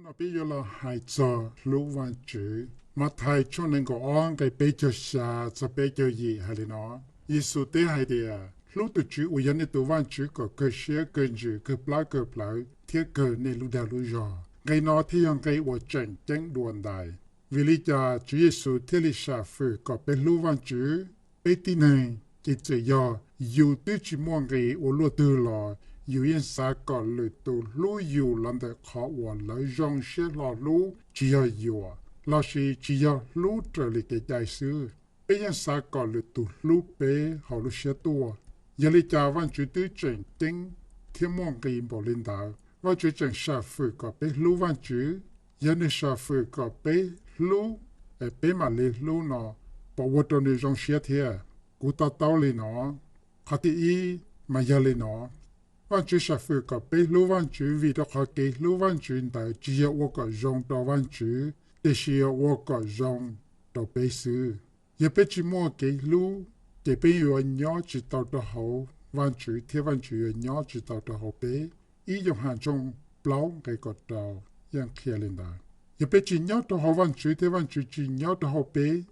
No peb yuav los hais txog hlub Vajtswv. Mathais tshooj nees nkaum ob nqe peb caug xya txog peb caug yim hais li no: Yexus teb hais tias, hlub tus Tswv uas yog nej tus Vajtswv kom kawg siab kawg ntsws kawg plab kawg plawv thiab kawg nej lub dag lub zog. Nqe no thiaj yog nqe uas tseem ceeb dua ntais. Vim li cas Tswv Yexus thiaj li sam fwm kom peb hlub Vajtswv? Peb tib neeg ces txawm yog yus twb tsis muaj nqis ua luaj twg los yus yeej xav kom lwm tus hlub yus los ntawm qhov uas lawv zoo siab hlo hlub, tsis yog yuam, lossis tsis yog hlub raws li kev cai xwb. Peb yeej xav kom lwm tus hlub peb hauv lub siab tuaj. Yog li cas Vajtswv twb tseem ceeb thiab muaj nqis npaum li ntawd, Vajtswv tseem sam fwm kom peb hlub Vajtswv? Yog nws sam fwm kom peb hlub, es peb mam li hlub no, puas ua rau nws zoo siab thiab? Kuv to taub li no. Qhov thib ib, mas yog li no. Vajtswv sam fwm kom peb hlub Vajtswv vim rau qhov kev hlub Vajtswv ntawd tsis yog ua kom zoo rau Vajtswv, tiam sis yog ua kom zoo rau peb xwb. Yog peb tsis muaj kev hlub, ces peb yuav nyob tsis tau rau hauv Vajtswv thiab Vajtswv yuav nyob tsis tau rau hauv peb. Ib Yauhas tshooj plaub nqe kaum rau yeej qhia li ntawd. Yog peb tsis nyob rau hauv Vajtswv thiab Vajtswv tsis nyob rau hauv peb,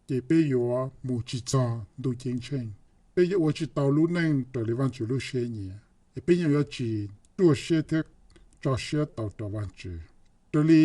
ces peb yuav mus tsis txog ntuj ceeb tsheej. Peb yuav ua tsis tau lub neej raws li Vajtswv lub siab nyiam, es peb yeej yuav tsis ruaj siab thiab tso siab tau rau Vajtswv. Raws li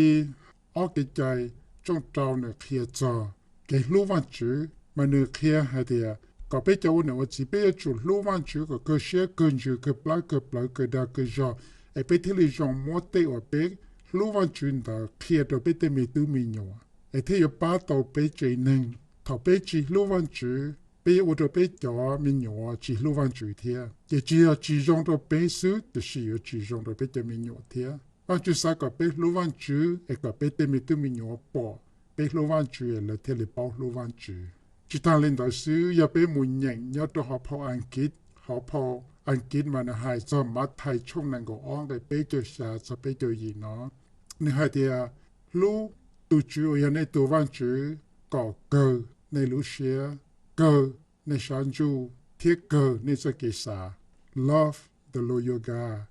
ob Kev cai tshooj rau nws qhia txog kev hlub Vajtswv, mas nws qhia hais tias kom peb cov ua niam ua txiv peb yuav tsum hlub Vajtswv kom kawg siab kawg ntsws kawg plab kawg plawv kawg dag kawg zog, es peb thiaj li zoo muab tej uas peb hlub Vajtswv ntawd qhia rau peb tej me tub me nyuam, es thiaj yuav pab tau peb tsev neeg. Thaum peb tsis hlub Vajtswv, peb yuav ua rau peb cov me nyuam tsis hlub Vajtswv thiab. Ces tsis yog tsis zoo rau peb xwb, tiam sis yuav tsis zoo rau peb cov me nyuam thiab. Vajtswv xav kom peb hlub Vajtswv es kom peb tej me tub me nyuam pom peb hlub Vajtswv es lawv thiaj li paub hlub Vajtswv. Tsis tag li ntawd xwb, yog peb mus nyeem nyob rau hauv phau Askiv, hauv phau Askiv mas nws hais txog Mathais tshooj nees nkaum ob nqe peb caug xya txog peb caug yim no. Nws hais tias, hlub tus Tswv uas yog nej tus Vajtswv kom kawg nej lub siab, kawg nej sab ntsuj thiab kawg nej txoj kev xav. Love the Lord your God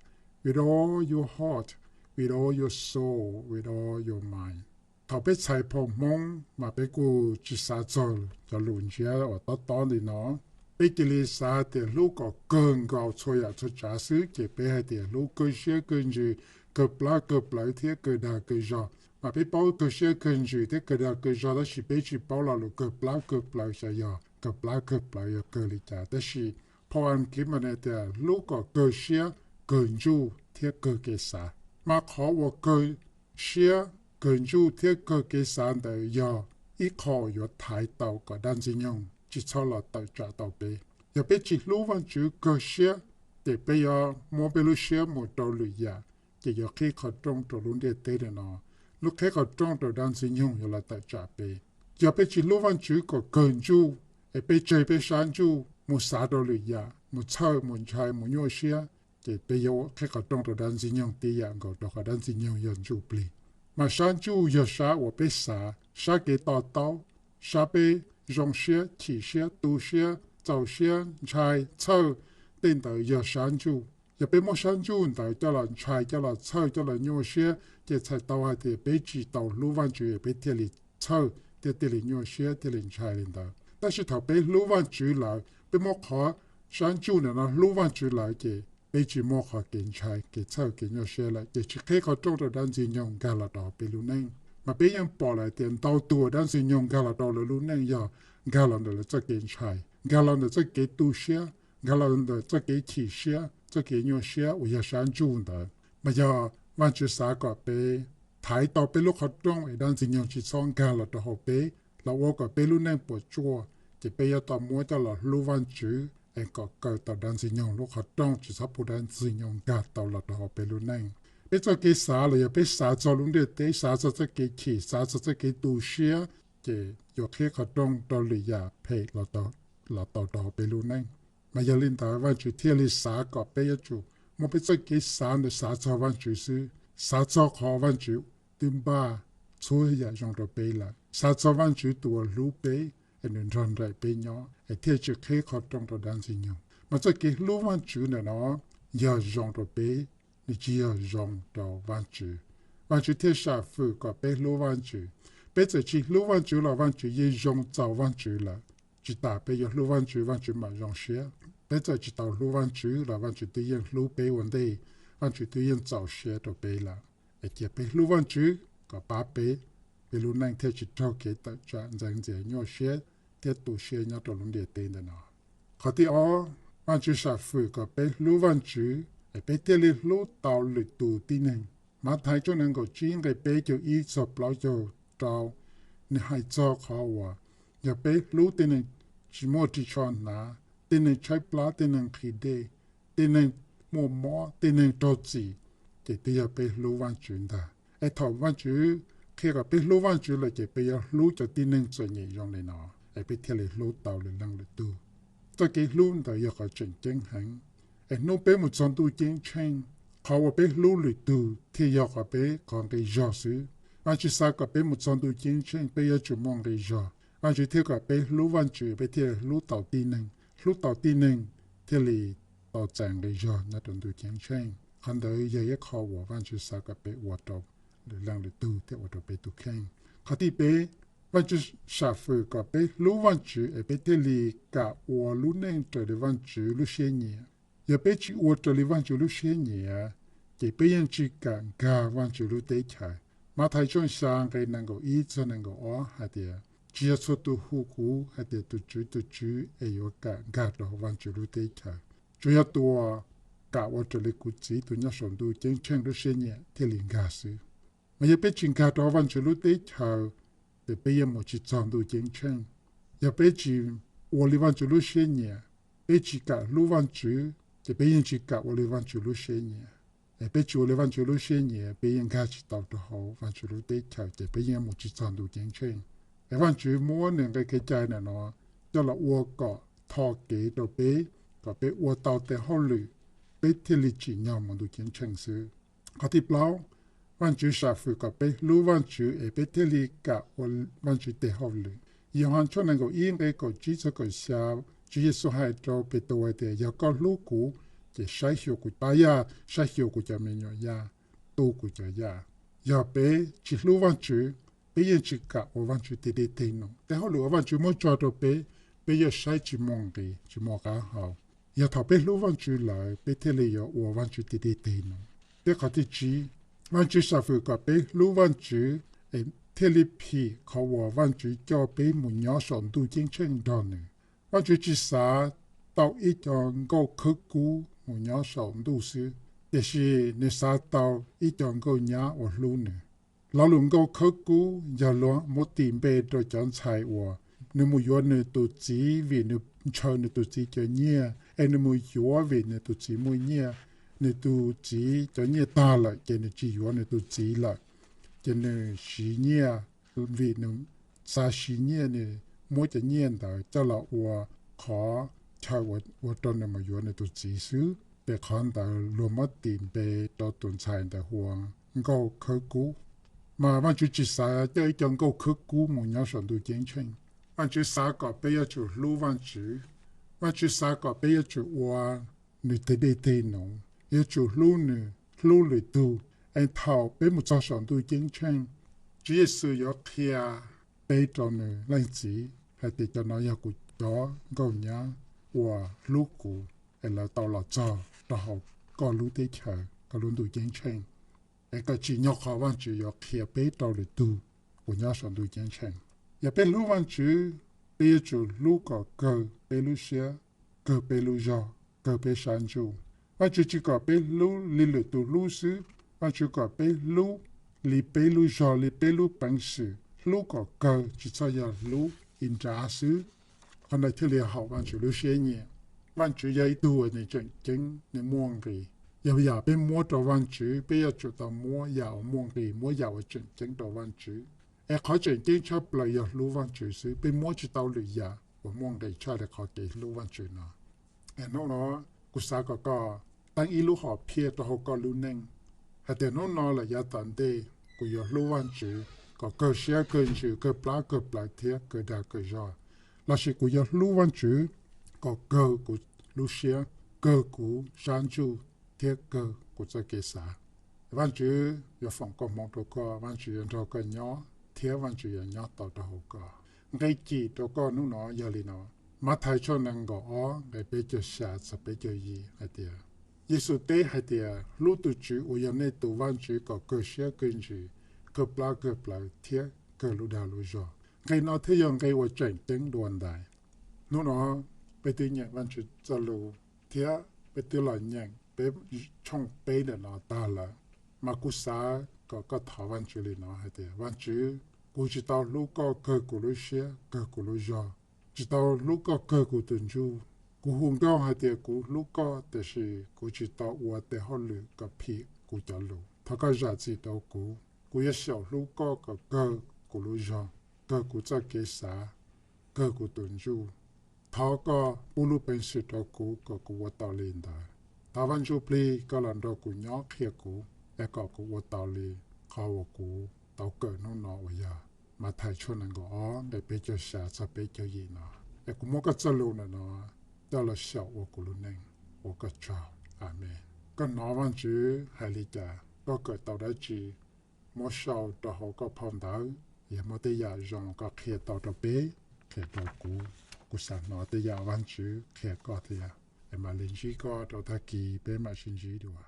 with all your heart, with all your soul, with all your mind. Thaum peb txhais phau Hmoob mas peb kuj tsis xav txog cov lus ntsiab uas tob tob li no. Peb cia li xav tias hlub kom kawg nkaus txhua yam txhua tsav xwb, ces peb hais tias hlub kawg siab kawg ntsws, kawg plab kawg plawv thiab kawg dag kawg zog. Mas peb paub kawg siab kawg ntsws thiab kawg dag kawg zog, tab sis peb tsis paub lo lus kawg plab kawg plawv xyov yog kawg plab kawg plawv yog kawg li cas. Tab sis phau Askiv mas nws tias hlub kom kawg siab, kawg ntsuj thiab kawg kev xav. Mas qhov uas kawg siab, kawg ntsuj thiab kawg kev xav ntawd yog ib qho yuav thaiv tau kom dab Ntxwg Nyoog tsis txhob los tawm tsam tau peb. Yog peb tsis hlub Vajtswv kawg siab, ces peb yuav muab peb lub siab mus rau lwm yam, ces yuav qhib qhov rooj rau lub ntiaj teb no, lub qhib qhov rooj rau dab Ntxwg Nyoog yuav los tawm tsam peb. Yog peb tsis hlub Vajtswv kom kawg ntsuj, es peb tseg peb sab ntsuj mus xav rau lwm yam, mus txhawj, mus ntshai, mus nyuaj siab, ces peb yuav qhib qhov rooj rau dab Ntxwg Nyoog tib yam nkaus, rau qhov dab Ntxwg Nyoog yog ntsuj plig. Mas sab ntsuj yog sab uas peb xav, sab kev to taub, sab peb zoo siab, chim siab, tu siab, txaus siab, ntshai, txhawj, tej ntawd yog sab ntsuj. Yog peb muab sab ntsuj ntawd coj los ntshai, coj los txhawj, coj los nyuaj siab, ces txhais tau hais tias peb tsis tau hlub Vajtswv, peb thiaj li txhawj thiab thiaj li nyuaj siab thiaj li ntshai li ntawd. Tab sis thaum peb hlub Vajtswv lawm, peb muab qhov sab ntsuj ntawm no hlub Vajtswv lawm, ces peb tsis muaj qhov kev ntshai, kev txhawj, kev nyuaj siab lawm, ces tsis qhib qhov rooj rau dab Ntxwg Nyoog nkag los rau peb lub neej. Mas peb yeej pom lawm tias ntau tus dab Ntxwg Nyoog nkag los rau lawv lub neej yog nkag los ntawm lawv txoj kev ntshai, nkag los ntawm txoj kev tu siab, nkag los ntawm txoj kev chim siab, txoj kev nyuaj siab uas yog sab ntsuj ntawd. Mas yog Vajtswv xav kom peb thaiv tau peb lub qhov rooj es dab Ntxwg Nyoog tsis txhob nkag los rau hauv peb, los ua kom peb lub neej puas tsuaj, ces peb yuav tau muab coj los hlub Vajtswv es kom kaw tau dab Ntxwg Nyoog lub qhov rooj, tsis txhob pub dab Ntxwg Nyoog nkag tau los rau hauv peb lub neej. Peb txoj kev xav los yog peb xav txog lub ntiaj teb, xav txog txoj kev chim, xav txog txoj kev tu siab, ces yuav qhib qhov rooj rau lwm yam phem los tau rau hauv peb lub neej. Mas yog li ntawd Vajtswv thiaj li xav kom peb yuav tsum muab peb txoj kev xav ntawd xav txog Vajtswv xwb, xav txog qhov Vajtswv twb npaj txhua yam zoo rau peb lawm, xav txog Vajtswv tus uas hlub peb, es nws nrog nraim peb nyob, es thiaj tsis qhib qhov rooj rau dab Ntxwg Nyoog. Mas txoj kev hlub Vajtswv ntawm no yog zoo rau peb, nws tsis yog zoo rau Vajtswv. Vajtswv thiaj sam fwm kom peb hlub Vajtswv. Peb txawm tsis hlub Vajtswv los Vajtswv yeej zoo txaus Vajtswv lawm. Tsis tas peb yuav hlub Vajtswv, Vajtswv mam zoo siab. Peb txawm tsis tau hlub Vajtswv los Vajtswv twb yeej hlub peb ua ntej, Vajtswv twb yeej txaus siab rau peb lawm. Es cia peb hlub Vajtswv kom pab peb, peb lub neej thiaj tsis raug kev tawm tsam ntxeev ntxias nyuaj siab thiab tu siab nyob rau lub ntiaj teb ntawm no. Qhov thib ob, Vajtswv sam fwm kom peb hlub Vajtswv es peb thiaj li hlub tau lwm tus tib neeg. Mathais tshooj nees nkaum tsib nqe peb caug ib txog plaub caug rau, nws hais txog qhov uas yog peb hlub tej neeg tsis muaj ris tsho hnav, tej neeg tshaib plab, tej neeg nqhis dej, tej neeg muaj mob, tej neeg raug txim, ces twb yog peb hlub Vajtswv ntag. Es thaum Vajtswv qhia kom peb hlub Vajtswv lawm ces peb yuav hlub cov tib neeg txom nyem zoo li no, es peb thiaj li hlub tau lwm leej lwm tug. Txoj kev hlub ntawd yog qhov tseem ceeb heev. Es hnub peb mus txog ntuj ceeb tsheej, qhov uas peb hlub lwm tug thiaj yog qhov peb qhov nqi zog xwb. Vajtswv xav kom peb mus txog ntuj ceeb tsheej peb yuav tsum muaj nqi zog. Vajtswv thiaj kom peb hlub Vajtswv peb thiaj hlub tau tib neeg, hlub tau tib neeg thiaj li tau txais nqi zog nyob rau ntuj ceeb tsheej. Qhov ntawd yog ib qho uas Vajtswv xav kom peb ua rau lwm leej lwm tug thiab ua rau peb tus kheej. Qhov thib peb, Vajtswv sam fwm kom peb hlub Vajtswv es peb thiaj li kam ua lub neej raws li Vajtswv lub siab nyiam. Yog peb tsis ua raws li Vajtswv lub siab nyiam, ces peb yeej tsis kam nkag Vajtswv lub teb chaws. Mathais tshooj xya nqe nees nkaum ib txog nees nkaum ob hais tias, tsis yog txhua tus hu kuv hais tias tus Tswv, tus Tswv es yuav kam nkag rau hauv Vajtswv lub teb chaws. Tsuas yog tus uas kam ua raws li kuv Txiv tus nyob saum ntuj ceeb tsheej lub siab nyiam thiaj li nkag xwb. Mas yog peb tsis nkag rau hauv Vajtswv lub teb chaws, ces peb yeej mus tsis txog ntuj ceeb tsheej. Yog peb tsis ua li Vajtswv lub siab nyiam, peb tsis kam hlub Vajtswv, ces peb yeej tsis kam ua li Vajtswv lub siab nyiam. Es peb tsis ua li Vajtswv lub siab nyiam, peb yeej nkag tsis tau rau hauv Vajtswv lub teb chaws, ces peb yeej mus tsis txog ntuj ceeb tsheej. Es Vajtswv muab nws nqe kev cai ntawm no coj los ua kom tho kev rau peb, kom peb ua tau tes hauj lwm, peb thiaj li tsim nyog mus ntuj ceeb tsheej xwb. Qhov thib plaub, Vajtswv sam fwm kom peb hlub Vajtswv es peb thiaj li kam ua Vajtswv tes hauj lwm. Yauhas tshooj nees nkaum ib nqe kaum tsib txog kaum xya, Tswv Yexus hais rau Petus hais tias, yog koj hlub kuv, ces saib xyuas kuv pab yaj, saib xyuas kuv cov me nyuam yaj, tu kuv cov yaj. Yog peb tsis hlub Vajtswv, peb yeej tsis kam ua Vajtswv tes dej tes num. Tes hauj lwm uas Vajtswv muab tso rau peb, peb yuav saib tsis muaj nqis, tsis muaj qab hau. Yog thaum peb hlub Vajtswv lawm, peb thiaj li yuav ua Vajtswv tes dej tes num. Thiab qhov thib tsib, Vajtswv sam fwm kom peb hlub Vajtswv es thiaj li phim qhov uas Vajtswv coj peb mus nyob saum ntuj ceeb tsheej nrog nws. Vajtswv tsis xav tau ib co nkauj khawb kub mus nyob saum ntuj xwb, tiam sis nws xav tau ib co nkauj nyab uas hlub nws. Lo lus nkauj khawb kub yog luag muab tis npe rau cov ntxhais uas nws mus yuav nws tus txiv vim nws ntshaw nws tus txiv cov nyiaj, es nws mus yuav vim nws tus txiv muaj nyiaj. Nws tus txiv cov nyiaj tag lawm ces nws tsis yuav nws tus txiv lawm, ces nws siv nyiaj, vim nws xav siv nyiaj nws muab cov nyiaj ntawd coj los ua qhov chaw ua rau nws mus yuav nws tus txiv xwb. Ces qhov ntawd luag muab tis npe rau tus ntxhais ntawd hu ua nkauj khawb kub. Mas Vajtswv tsis xav coj ib co nkauj khawb kub mus nyob saum ntuj ceeb tsheej. Vajtswv xav kom peb yuav tsum hlub Vajtswv. Vajtswv xav kom peb yuav tsum ua nws tes dej tes num, yuav tsum hlub nws, hlub lwm tug. Es thaum peb mus txog saum ntuj ceeb tsheej, Tswv Yexus yuav qhia peb rau nws leej txiv hais tias cov no yog kuv cov nkauj nyab uas hlub kuv, es lawv tau los txog rau hauv koj lub teb chaws, koj lub ntuj ceeb tsheej. Es kom tsim nyog qhov Vajtswv yuav qhia peb rau lwm tug uas nyob saum ntuj ceeb tsheej. Yog peb hlub Vajtswv, peb yuav tsum hlub kom kawg peb lub siab, kawg peb lub zog, kawg peb sab ntsuj. Vajtswv tsis kom peb hlub li lwm tus hlub xwb, Vajtswv kom peb hlub li peb lub zog, li peb lub peev xwm, hlub kom kawg, tsis txhob yog hlub ib nrab xwb. Qhov ntawd thiaj li haum Vajtswv lub siab nyiam. Vajtswv yog ib tug uas nws tseem ceeb, nws muaj nqis. Yog yam peb muab rau Vajtswv, peb yuav tsum tau muab yam uas muaj nqis, muab yam uas tseem ceeb rau Vajtswv. Es qhov tseem ceeb tshaj plaws yog hlub Vajtswv xwb, peb muab tsis tau lwm yam uas muaj nqis tshaj li qhov kev hlub Vajtswv no. Es hnub no kuv xav kom koj teeb ib lub hom phiaj rau hauv koj lub neej hais tias hnub no lawm yav tom ntej kuv yuav hlub Vajtswv kom kawg siab kawg ntsws, kawg plab kawg plawv thiab kawg dag kawg zog. Lossis kuv yuav hlub Vajtswv kom kawg kuv lub siab, kawg kuv sab ntsuj thiab kawg kuv txoj kev xav. Vaajtswv yuav foom koob hmoov rau koj, Vaajtswv yuav nrog koj nyob, thiab Vaajtswv yuav nyob tau rau hauv koj. Nqe cim rau koj hnub no yog li no: Mathais tshooj nees nkaum ob nqe peb caug xya txog peb caug yim hais tias, Yexus teb hais tias, Hlub tus Tswv uas yog nej tus Vaajtswv kom kawg siab kawg ntsws, kawg plab kawg plawv, thiab kawg lub dag lub zog. Nqe no thiaj yog nqe uas tseem ceeb dua ntais. Hnub no peb twb nyeem Vaajtswv txoj lus, thiab peb twb los nyeem peb tshooj peb ntawm no tag lawm, mas kuv xav kom koj thov Vaajtswv li no hais tias, Vaajtswv, kuv tsis tau hlub koj kawg kuv lub siab kawg kuv lub zog, tsis tau hlub koj kawg kuv tus ntsuj. Kuv hu nkauj hais tias kuv hlub koj, tiam sis kuv tsis tau ua tes hauj lwm kom phim kuv cov lus. Thov koj zam txim rau kuv. Kuv yuav xyaum hlub koj kom kawg kuv lub zog, kawg kuv txoj kev xav, kawg kuv tus ntsuj. Thov koj pub lub peev xwm rau kuv kom kuv ua tau li ntawd. Thov Vaj Ntsujplig koj los nrog kuv nyob, qhia kuv, es kom kuv ua tau li qhov uas kuv tau kawm hnub no uas yog Mathais tshooj nees nkaum ob nqe peb caug xya txog peb caug yim no. Es kuv muab koj txoj lus ntawm no coj los xyaum ua kuv lub neej. Ua koj tsaug. Amees. Koj hnov Vaj Ntsujplig hais li cas, koj kawm tau dab tsi, muab sau rau hauv koj phau ntawv, yog muaj tej yam zoo koj qhia tau rau peb, qhia rau kuv. Kuv xav hnov tej yam Vaj Ntsujplig qhia koj thiab, es mam li ntsib koj rau tag kis, peb mam sib ntsib dua.